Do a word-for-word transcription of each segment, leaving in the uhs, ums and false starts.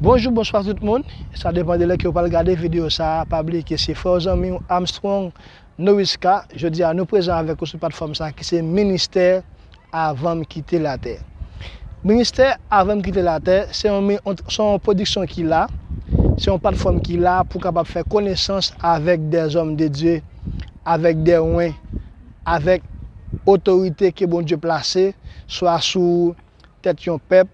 Bonjou, bonswa tout moun. Sa depann de lè ke w pral gade videyo sa a. Pa bliye ke se frè w, zanmi w Armstrong Noriska. Jodi a, nou prezan avèk ou sou platfòm sa a ki se Ministè Avan M Kite Latè. Ministè Avan M Kite Latè, se yon, se yon pwodiksyon ki la, se yon platfòm ki la pou kapab fè konesans avèk dèzòm de Dye, avèk dèwen, avèk otorite ke Bondye plase, swa sou tèt yon pèp,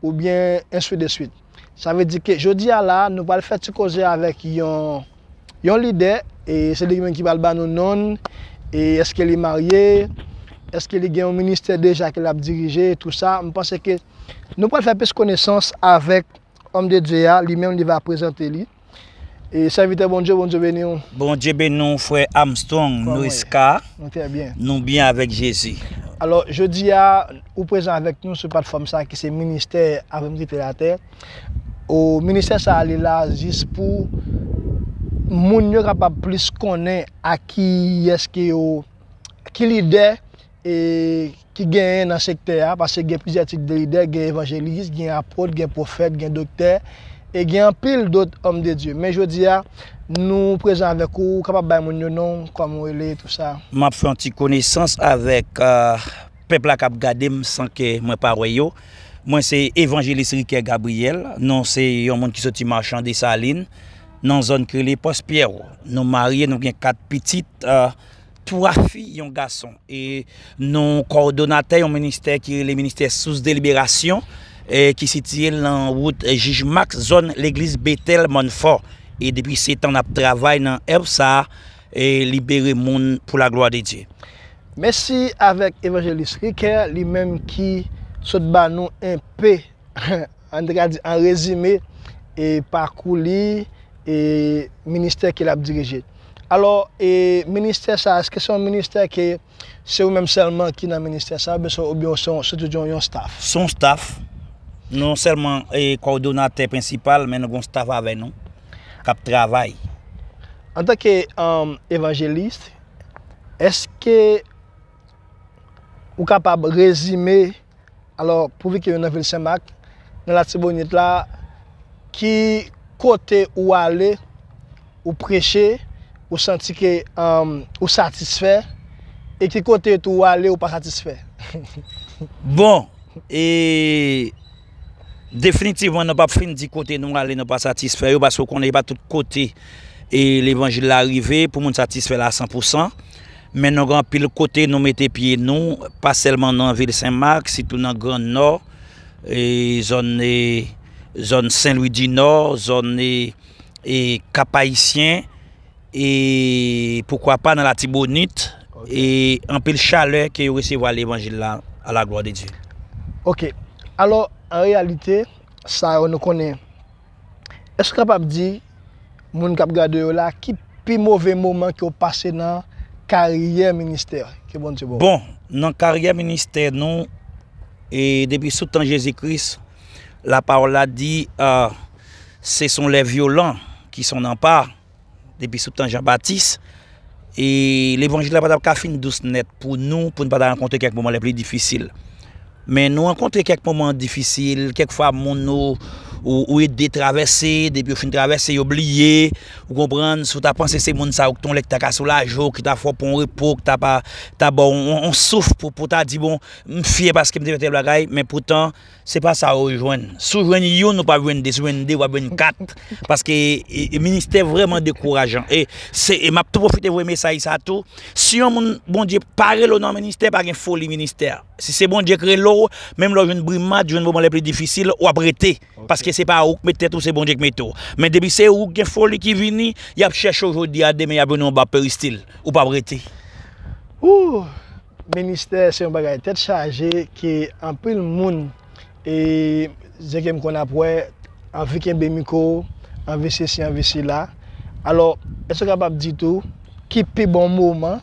oubyen ensi de swit. Sa vle di ke jodi a la, nou pral fè ti koze avèk yon, yon lidè, e se li menm ki pral ba nou non l, e èske li marye, èske li gen yon ministè deja ke l ap dirije, e tou sa. M panse ke nou pral fè plis konesans avèk òm de Dye a, li menm li va prezante li. E sèvitè Bondye, Bondye beni w. Bondye beni w, frè Armstrong, Kòman nou ye? Eska? Nou trè byen. Nou byen avèk Jezi. Alò, jodi a, ou prezan avèk nou sou platfòm sa a ki se Ministè Avan M Kite Latè. O, ministè sa a, li la jis pou moun yo kapab plis konnen a kiyès ke yo, ki lidè e ki genyen nan sektè a, paske gen plizyè tit de lidè, gen evanjelis, gen apot, gen pwofèt, gen doktè, e gen anpil dòt òm de Dye. Men jodi a, nou prezan avèk ou, ou kapab bay moun yo non w, kòman w rele, tou sa. M ap fè yon ti konesans avèk, ah, pèp la k ap gade m san ke mwen pa wè yo. Mwen se evanjelis Riquet Gabriel, nou se yon moun ki soti Machan Desalin, nan zòn ki rele Pòs Pyèwo. Nou marye, nou gen kat pitit, ah, twa fi, yon gason. E nou kowòdonatè yon ministè ki rele Ministè Sous de Liberasyon, e ki sitiye l nan wout Jij Max, zòn legliz Betèl Mòn Fò. E depi sèt an, n ap travay nan èv sa a, e libere moun pou laglwa de Dye. Mèsi avèk evanjelis Riquet, li menm ki sot ba nou enpe, ann te ka di an rezime, e pakou li, e ministè ke l ap dirije. Alò, e ministè sa, èske se yon ministè ke se ou menm sèlman ki nan ministè sa, oubyen se, oubyen se yon, se tout yon, yon staff? Se yon staff. Nou sèlman, e, kowòdonatè prensipal, men nou gen yon staff avè nou k ap travay. Antanke, um, evanjelis, èske ou kapab rezime, alò, pouvi ke yo nan vil Senmak, nan Latibonit la, ki kote ou ale, ou preche, ou santi ke, um, ou satisfè, e ki kote tou ou ale, ou pa satisfè? Bon, e definitivman, nou p ap fin di kote nou ale, nou pa satisfè yo, paske w konnen, e pa tout kote, e levanjil la rive pou moun satisfè l a san pou san. Men nou gen anpil kote nou mete pye nou, pa sèlman nan vil Senmak, sitou nan Gran Nò, e zòn, e zòn Sen Lwi di Nò, zòn, e, e Kap Ayisyen, e poukwa pa nan Latibonit, e anpil chalè ke yo resevwa levanjil la, a la glwa de Dye. Ok. Alò, an reyalite, sa yo nou konnen. Èske w kapab di moun k ap gade yo la ki pi move moman ke w pase nan karyè ministè ke Bondye ba w? Bon, nan karyè ministè nou, e depi sou tan Jezi Kris, lapawòl la di, ah, ce sont les violents qui sont nan pa, depi sou tan Jan Batis, e levanjil la pa t ap ka fin dous nèt pou nou, pou n pa ta rankontre kèk moman lè pli difisil. Men nou rankontre kèk moman difisil, kèk fwa moun ou, ou, ou ede travèse, depi yo fin travèse, yo bliye, ou konprann, si w ta panse se moun sa yo k t on lè k ta ka soulaje w, ki ta fè w pran yon repo, ki ta pa, ta ba w yon, yon, yon souf pou, pou ta di, bon, m fyè paske m te fè tèl bagay, men poutan, se pa sa yo jwenn. Si w jwenn youn, ou p ap jwenn de. Si w jwenn de, w ap jwenn kat. Paske, e, e, ministè vrèman dekourajan. E, se, e m ap tou pwofite voye mesaj sa tou. Si yon moun, Bondye pa rele w nan ministè, pa gen foli ministè. Si se Bondye k rele w, menm lè w jwenn bri mat, jwenn moman lè pli difisil, w ap rete. Ok. Paske se pa ou k met tèt ou, se Bondye k mete w. Men depi se ou k gen foli ki vini, y ap chèche w jodi a, demen y ap jwenn ou anba peristil. Ou p ap rete. Ooh! Ministè se yon bagay tèt chaje ke anpil moun, e, jan ke m konn ap wè, anvi kenbe mikwo, anvi sesi, anvi sela. Alò, èske w kapab di tou ki pi bon moman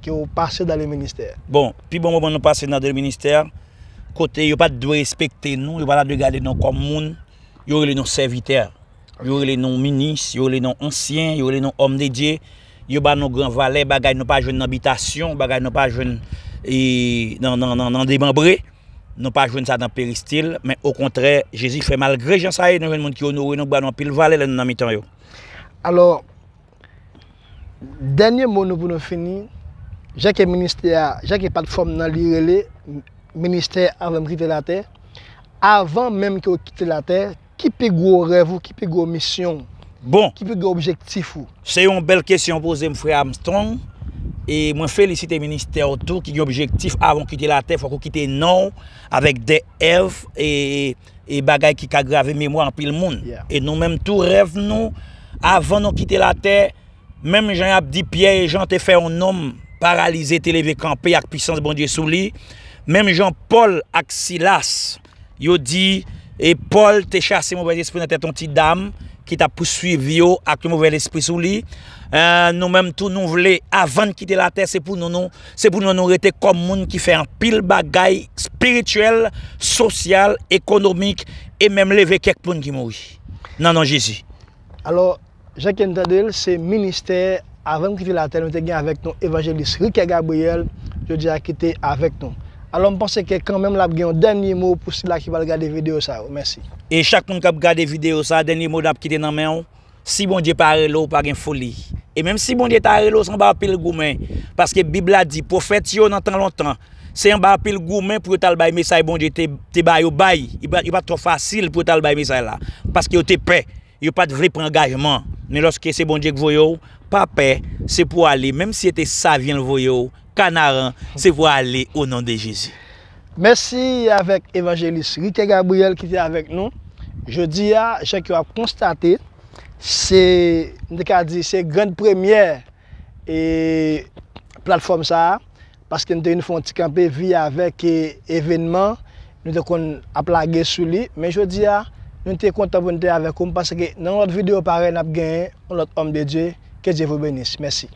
ke w pase dans le ministère? Bon, pi bon moman nou pase nan le ministère, kote yo pa t dwe respekte nou, yo pa t dwe gade nou kòm moun, yo rele nou sèvitè. Yo rele nou minis, yo rele nou ansyen, yo rele nou òm de Dye. Yo ba nou gran valè, bagay nou pa jwenn nan bitasyon, bagay nou pa jwenn, e, nan, nan, nan, nan demanbre. Nou pa jwenn sa nan peristil, men okontrè, Jezi fè malgre jan sa ye, nou jwenn moun ki onore nou, ba nou anpil valè lè nou nan mitan yo. Alò, dènye mo nou pou nou fini, jan ke ministè a, jan ke platfòm nan li rele, ministè avan m kite latè, avan menm ke w kite latè, ki pi gwo rèv ou, ki pi gwo misyon w, bon, ki pi gwo objektif ou? Se yon bèl kesyon w poze m, frè Armstrong. E mwen felisite ministè w tou ki gen objektif avan w kite latè, fòk ou kite non w avèk de èv e, e bagay ki ka grave memwa anpil moun. Yeah. E nou menm tou, rèv nou, avan nou kite latè, menm jan y ap di Pyè e Jan te fè yon nonm paralize te leve kanpe ak pisans Bondye sou li, menm jan Pòl ak Silas, yo di, e Pòl te chase movèzespri nan tèt yon ti dam ki t ap pouswiv yo ak yon movèzespri sou li. Eh, nou menm tou, nou vle, avan n kite latè, se pou nou, nou, se pou nou, nou rete kòm moun ki fè anpil bagay espirityèl, sosyal, ekonomik, e menm leve kèk moun ki mouri. Nan non Jezi. Alò, jan ke n tande l, se ministè, avan m kite latè, nou te gen avèk nou evanjelis Riquet Gabriel, jodi a ki te avèk nou. Alò, m panse ke kanmenm l ap gen yon dènye mo pou sila ki pral gade videyo sa yo. Mèsi. E chak moun k ap gade videyo sa, dènye mo n ap kite nan men w, si Bondye pa rele w, pa gen foli. E menm si Bondye ta rele w, se anba anpil goumen. Paske Bib la di, pwofèt yo nan tan lontan, se anba anpil goumen pou yo t al bay mesaj Bondye te, te ba yo bay. Li pa, li pa t twò fasil pou yo t al bay mesaj la. Paske yo te pè. Yo pa t vle pran angajman. Men lòske se Bondye k voye w, pa pè, se pou w ale. Menm si se te Savyen l voye w, Kanaran, se pou w ale o non de Jezi. Mèsi avèk evanjelis Riquet Gabriel ki te avèk nou. Jodi a, jan ke w ap konstate, se, m te ka di, se grann premyè e platfòm sa a, paske n te vin fè yon ti kanpe vi avèk e, evènman nou te konn ap lage sou li. Men jodi a, nou te kontan pou n te avèk ou. M panse ke nan yon lòt videyo parèy, n ap genyen yon lòt òm de Dye. Que Dieu vous bénisse. Mèsi.